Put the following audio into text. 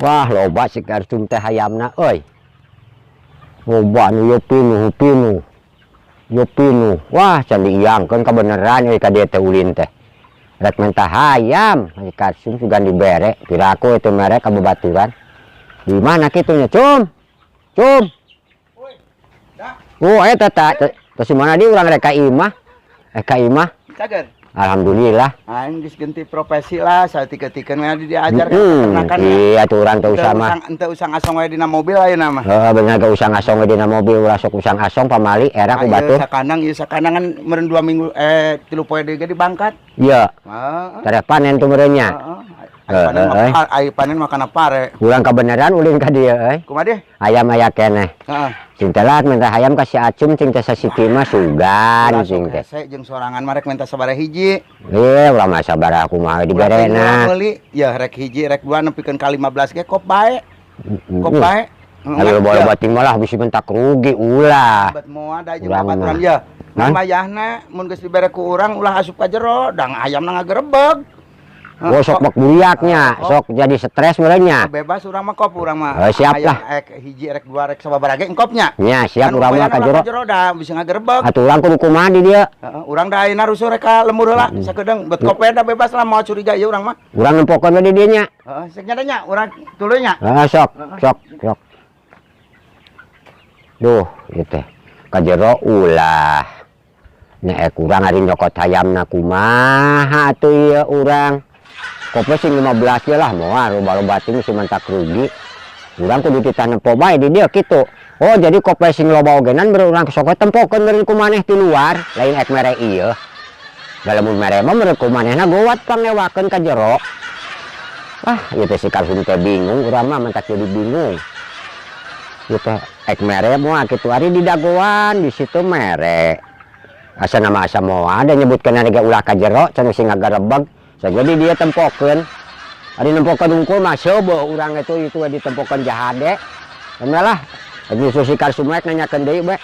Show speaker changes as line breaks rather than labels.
Wah, loba si Karsum teh hayamna euy. Loba nu ieu pinuh pinuh. Ieu pinuh. Wah, can diiangkeun kabeneran euy ka dieu teh ulin teh. Rek minta hayam, si Karsum sugan dibere. Piraku itu mere ka babaturan. Di mana kitu nya, Cum? Cum. Oh, eta ta, terus mana di urang rek ka imah? Eh, ka imah.
Cager.
Alhamdulillah.
Aing geus ganti profesi lah, saeutik-eutikeun we diajar ka peternakan.
Iya tuh urang teu usah mah.
Ente usang asong we dina mobil ayeuna mah.
Heeh, bener ge usang asong we dina mobil, ulah sok usang asong pamali era ku batur.
Sakandang ieu, sakandang kan meureun 2 minggu eh 3 poe deui ge dibangkat.
Iya.
Heeh.
Tere panen tuh meureun nya.
Heeh. Ai panen mah, ai panen mah kana pare.
Urang kabeneran ulin ka dieu euy.
Kumaha deh?
Ayam aya keneh.
Heeh.
Cing teh lah minta hayam ka si Acum, cing teh sasiti mah sugan cing teh.
Hese jeung sorangan mah rek minta sabaraha hiji.
Eh, urang mah sabaraha kumaha diberena.
Meuli ya rek hiji rek dua nepikeun ka 15 ge kop bae. Kop bae.
Ayo loba-loba ting malah bisi mentak rugi ulah.
Bet moal da jeung
Urang
babaturan
mah.
ya.
Hah?
Mayahna mun geus dibere ku urang ulah asup ka jero, dang ayamna ngagerebeg.
Oh, sok bak buriaknya, sok jadi stres meureun nya.
Bebas urang mah, kop urang mah.
Oh, siap
Ayam
lah.
Rek hiji rek dua rek sababaraha ge engkopnya.
Nya, siap
Kan
urang mah
upayana
ka
ulah
jero.
Jero da bisa ngagerebeg.
Atuh urang kudu kumaha di dieu?
Heeh, urang da ayeuna rusuh rek ka lembur heula sakedeung, bet kope da bebas lah, moal curiga ieu urang mah.
Urang nempokeun we di dieu nya.
Heeh, sek nya nya urang tuluy nya.
Heeh, sok, sok, sok. Duh, ieu teh. Ka jero ulah. Nya ek urang ari nyokot hayamna kumaha atuh ieu urang. Kope sing 15 ge lah moal loba-loba ting si mentak rugi. Urang kudu titah nempo bae di dieu kitu. Oh, jadi kope sing loba ogenan beureum urang sok we tempokeun meureun ku maneh ti luar, lain ek mere ieu. Da lamun mere mah meureun ku manehna gowat pangewakeun ka jero. Wah, ieu teh si Karsum teh bingung, urang mah mentak jadi bingung. Ieu teh ek mere moal kitu ari di dagoan di situ mere. Asa nama asa moal da nyebutkeun ge ulah ka jero cenah sing ngagarebeg. Jadi dia tempokeun. Ari nempokeun unggul mah seubeuh urang itu we ditempokeun jahade. Lah, nyusul si Karsum rek nanyakeun deui bae.